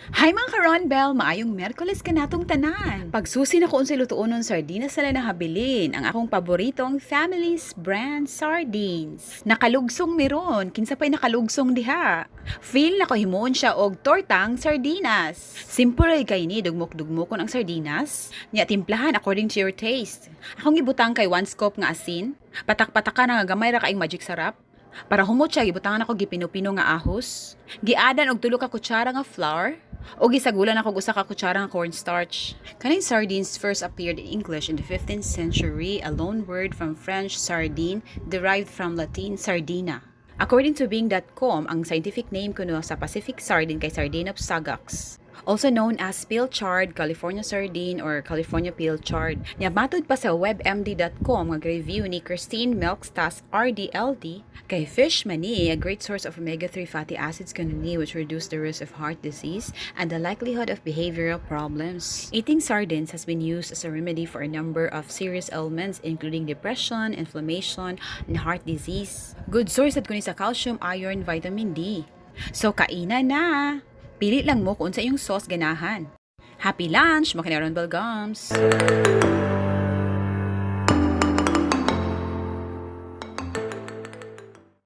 Hi, mga ka-Ronbel! Maayong Miyerkules kanatong tanan. Pagsusi nako unsay lutuonon, sardinas sila na habilin. Ang akong paboritong Family's brand sardines. Nakalugsong mi ron, kinsa pa'y nakalugsong diha. Feel nako himuon siya og tortang sardinas. Simple ra kay ni, dugmok-dugmokon ang sardinas. Nya timplahan according to your taste. Akong gibutang kay 1 scoop nga asin. Patak-pataka na nga gamay ra kaing Magic Sarap. Para humot siya, gibutangan nako gipino-pino nga ahos. Giadan og 3 ka kutsara nga flour. O gisagulan nako og 1 ka kutsara nga cornstarch. Kaning sardines first appeared in English in the 15th century, a loan word from French sardine derived from Latin sardina. According to Bing.com, ang scientific name kuno sa Pacific sardine kay Sardinops sagax, also known as pilchard, California sardine, or California pilchard. Nya matud pa sa webmd.com nga review ni Christine Milkstas RDLD, kay fish man ni, a great source of omega-3 fatty acids kuno ni, which reduce the risk of heart disease and the likelihood of behavioral problems. Eating sardines has been used as a remedy for a number of serious ailments, including depression, inflammation, and heart disease. Good source sad kuno sa calcium, iron, vitamin D. So kaina na! Pili lang mo kung unsa inyong sauce ganahan. Happy lunch, mga Ronbel Gums!